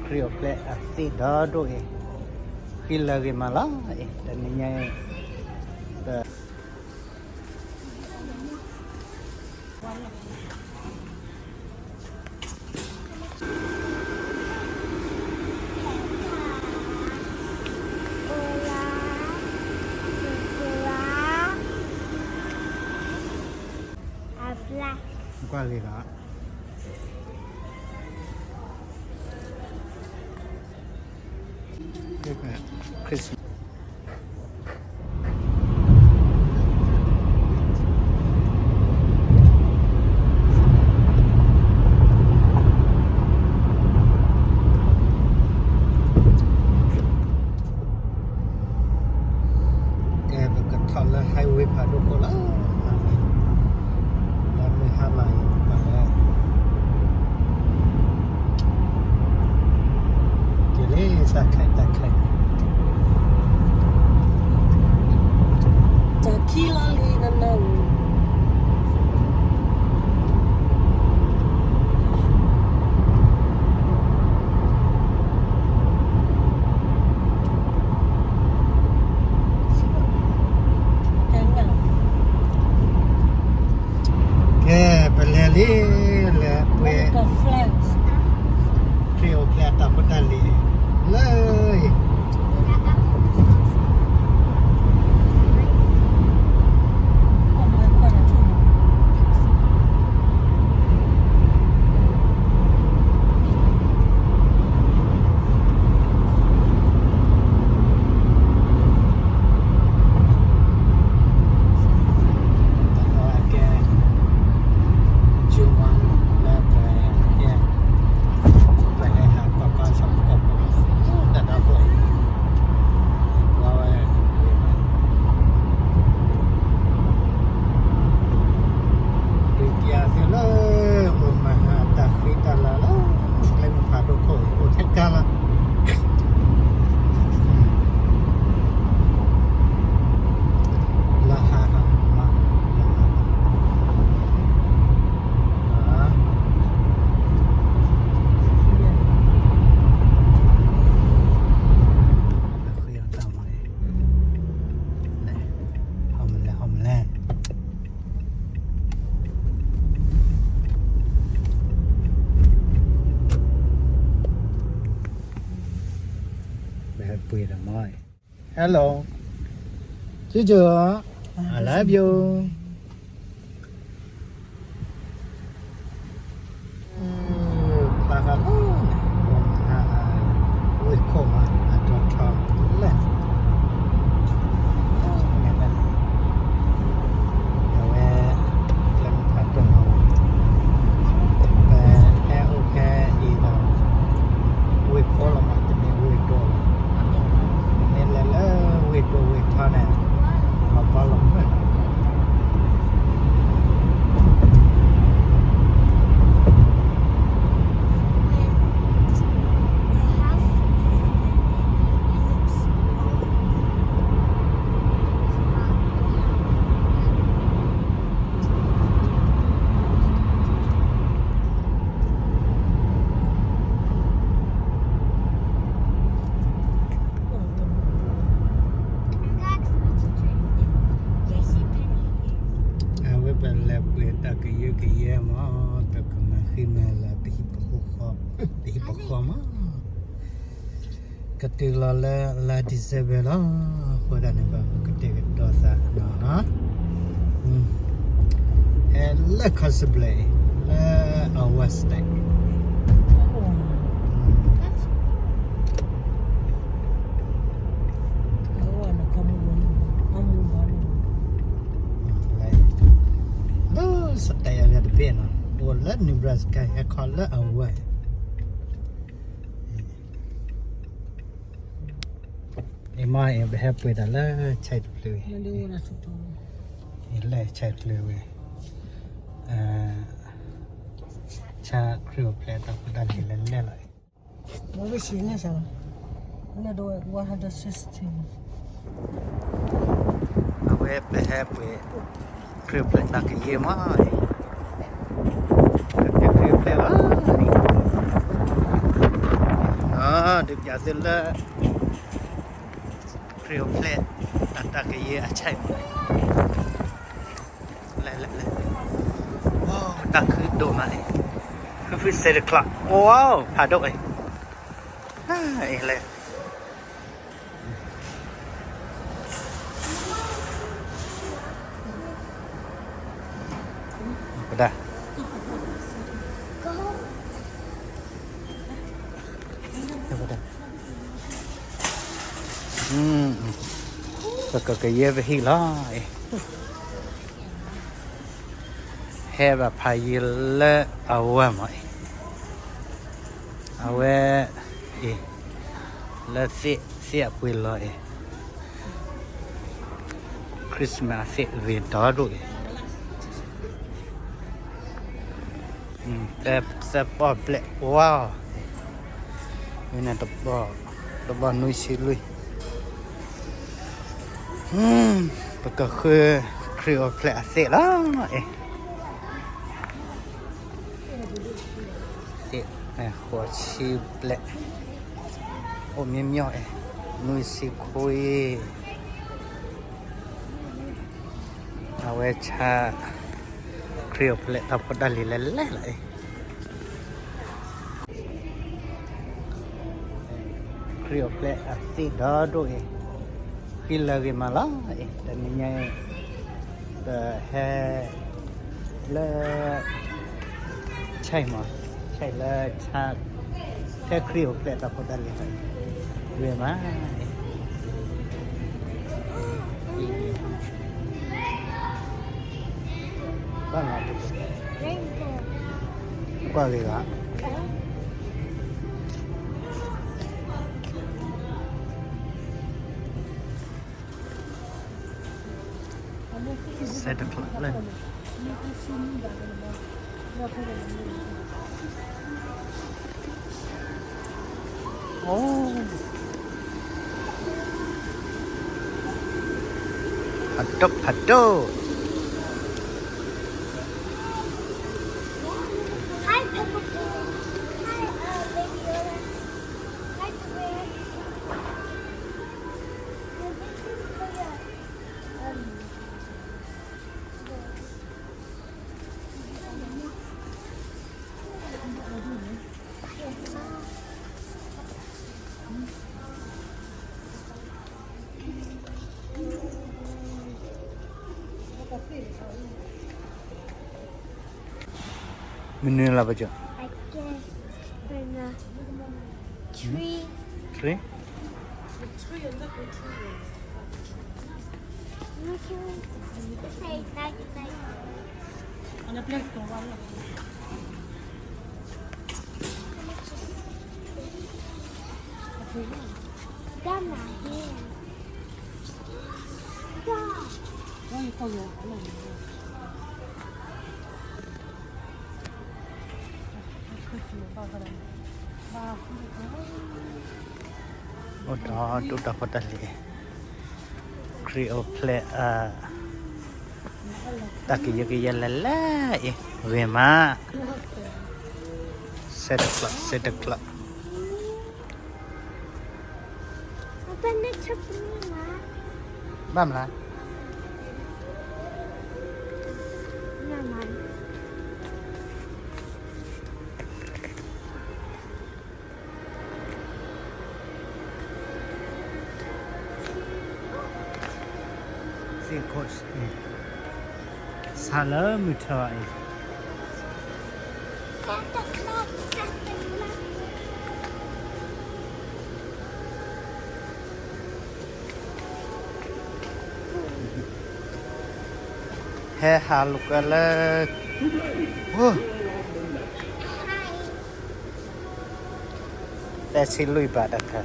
ခရံာ်အိၣ်ဖျဲၣ်အသ့ၣ်ဒီဒိၣ်အံၤ, ဃံလၤဂ့ၤမးလီၤအံၤ တနံၤညါအံၤ, ပ ကွၢ်ဂ့ၤလီၤ. Christmas. ကဲ ပကထီၣ်လၢ highway ဖးဒိၣ်ခိၣ်လီၤ. လၢမုၢ်ဟါလီၤအံၤ ပကလဲၤ က့ၤလၢတၢ်ခဲ တၢ်ခဲ တၢ်ခံလီၤလံ နနၢ် ကဲ ပလဲၤလံ လဲၤပှ့ၤ ခရံာ်အိၣ်ဖျဲၣ်အတၢ်ဖိတၢ်လံၤ လၢ ဒုးပျၢ်သုလၢ အိၣ်မၤဟးတၢ်ဃံတၢ်လၤလၢ ကျဲမုၢ်ဖးဒိၣ်ခိၣ် အိၣ်ထဲကါလီၤ. လၢဟါဟါမး လၢဟါဟါ ဃံအတၢ်မၤန့ၣ် ဟီၣ်မလဲၣ် ဟီၣ်မလဲၣ် ပဟဲပှ့ၤဒီးမီၢ် Hello. Jojo, I love you. ဖျါဃာ်လီၤန့ၣ် ဝ့ၢ်ခိၣ်မး အဒိၣ်ထီၣ်လၢ အဝဲ ကျဲမုၢ်ဖးဒိၣ်မး ပဟဲအိၣ်ဖဲအံၤဒီး ဝ့ၢ်ခိၣ်လီၤမး တမ့ၢ်ဝ့ၢ်ဒိၣ်လီၤ. မ့ၢ်လဲၤလၢဝ့ၢ်ဒိၣ်ဝ့ၢ်ထီန့ၣ် လီၤဘီလီၤမုၢ်လီၤ. အဝဲပလဲၤပှ့ၤတၢ်ကယၢကယဲမး တကမၤဃံမၤလၤ ပဟံၣ်ပဃီ ပဟံၣ်ပဃီမး ကတုၤလီၤလၢလါ December လီၤ. အဃိဒၣ်န့ၣ် ပကတဲာ်ကတီၤသးနီၤ ဟဲလၢ Casablanca လၢ Anjouan State လၢ state အဂၤတဘ့ၣ်နီၤ အိၣ်လၢ Nebraska ဟဲခီလၢ Anjouan အံၤမ့ၢ်အံၤ ပဟဲပှ့ၤတၢ်လၢဆဲးတဖျၢၣ်အံၤ, လၢဆဲးတဖျၢၣ်ဝဲ, ဆါခရံာ်အိၣ်ဖျဲၣ်တၢ်ဖိတၢ်လံၤလဲၤလဲၣ်လီၤအံၤ, အဝဲပဟဲပှ့ၤ ခရံာ်အိၣ်ဖျဲၣ်တၢ်ကယဲၢ်မးအံၤ, ခရံာ်အိၣ်ဖျဲၣ်ဘၣ်အံၤ, အ ဒုးပျးသုလၢ ခရံာ်အိၣ်ဖျဲၣ် အတၢ်ကယဲၢ်အဆဲးမး, လဲၤလဲၤလဲၤ, တၢ်ခုဒိၣ်မးန့ၣ်, ဖုဖု Santa Claus, အိၣ် ဖးဒိၣ်အံၤ, အံၤလဲၤ ပဒၣ် ပကကယဲၢ်ပဟံၣ်လီၤအံၤ, ဟဲဘၣ်ဖးယံာ်လၢအဝဲမးအံၤ, အဝဲအံၤ လၢသ့ၣ်အပှ့ၤလီၤအံၤ, Christmas အသ့ၣ်ဂ့ၤဒီဒိၣ်အံၤ, သၢပီၣ်ဘျဲၣ်ဝါအံၤ, ဝဲန့ၣ်တဘီၣ်နွံဆံလွံၢ်, ပကဃုခရံာ်အိၣ်ဖျဲၣ်အသ့ၣ်လီၤအံၤ, သ့ၣ်ဃိးဆံဘျဲၣ်, အိၣ်မံမံအံၤ, နွံဆံခွံ, အဝဲဆါ ခရံာ်အိၣ်ဖျဲၣ်တၢ်ဖိတၢ်လံၤလဲၤလဲၤလီၤအံၤ, ခရံာ်အိၣ်ဖျဲၣ်အသ့ၣ်ဒီဒိၣ်အံၤ, ဃံလၤဂ့ၤမးလီၤအံၤ, တနံၤညါအံၤ ပဟဲ လၢ ဆဲးမး, ဆဲးလၢ ထဲခရံာ်အိၣ်ဖျဲၣ်တၢ်ဖိတၢ်လံၤ, ဂ့ၤမး, ဘၣ်မး, ကွၢ်ဂ့ၤဂ့ၤ Santa Claus လၢ အိ ဖးဒိၣ်ဖးဒိၣ်. Menu lah baca. I guess. Pernah. Tree. Tree. Tree. Say night night. Done. Done. အိၣ်ဒီးဒိၣ်တၢ်ဖိတၢ်လံၤ, ခရံာ်အိၣ်ဖျဲၣ်အ တၢ်ကယဲၢ်ကယဲၢ်လဲၣ်လဲၣ်အံၤ, ဂ့ၤမး, Santa Claus, Santa Claus. ဘၣ်မနုၤလဲၣ်. Santa Claus, ဆါလၢမုၢ်ထီၣ်အံၤ, ဟဲဟးလိာ်ကွဲလၢ အိ သၢဆံလွံၢ်ဘးတၢ်ခါ.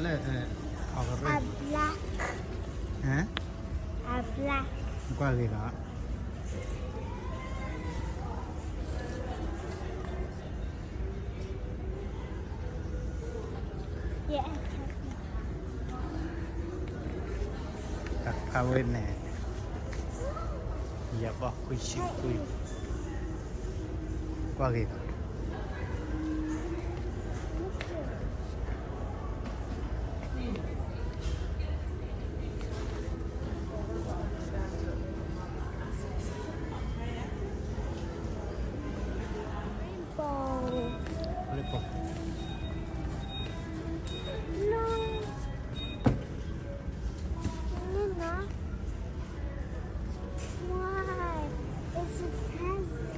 လၢ အီၣ်ကရၢၣ် အဘျါ ဟဲ အဘျါ ကွၢ်ဂ့ၤလီၤ. တၢ်ဖးဝဲန့ၣ် ယဲၢ်ဘီခွံဆံခွံ, ကွၢ်ဂ့ၤလီၤ. Rainbow. Rainbow. No. No, no. Why? It's a present.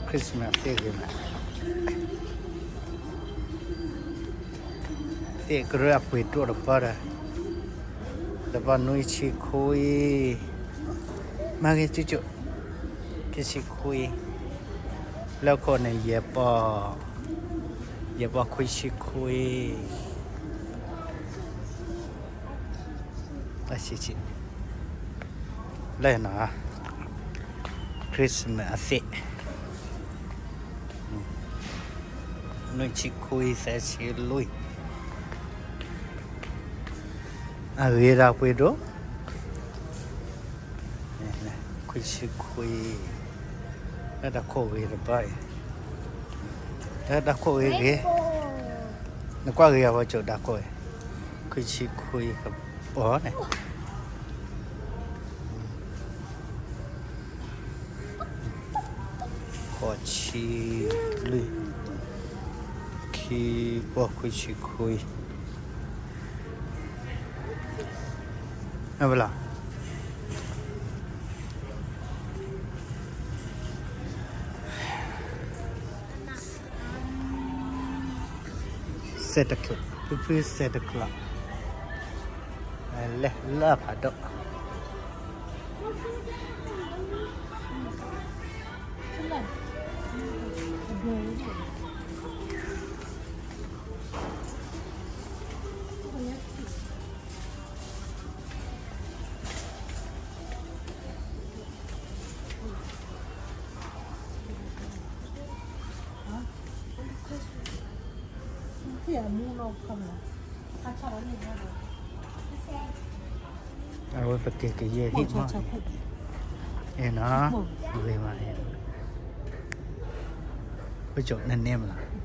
Christmas သ့ၣ်ဂ့ၤမး, သ့ၣ်ကရၢအပှ့ၤဒိၣ်တပီဒီး, တဘီနွံဆံခွံ, မၤဂ့ၤကၠူကၠူ, ခံဆံခွံ, လၢခိၣ်န့ၣ် ယဲၢ်ပီ, ယဲၢ်ပီခွံဆံခွံ အဆံးဆံး လၢနီၤ Christmas အသ့ၣ် နွံဆံခွံ သၢဆံလွံၢ် အဂ့ၤဒၣ်ပှ့ၤဒိၣ် ခွံဆံခွံ လၢတၢ်ခိၣ်ဂ့ၤတဘီအံၤ လၢတၢ်ခိၣ်ဂ့ၤဂ့ၤ နကွၢ်ဂ့ၤအဝဲကၠိတၢ်ခိၣ်ဂ့ၤ ခွံဆံခွံကပီၤန့ၣ် ဃိးဆံလွံၢ် ခံပီၤခွံဆံခွံ အဝဲလီၤ Santa Claus, ဖုဖု Santa Claus လဲၤလၢဖးဒိၣ် အဝဲပက့ၤကယဲၢ်ဟံၣ်မး အဲၣ်နီၤ ဂ့ၤမး ပကၠိနန့ၢ်မးလီၤ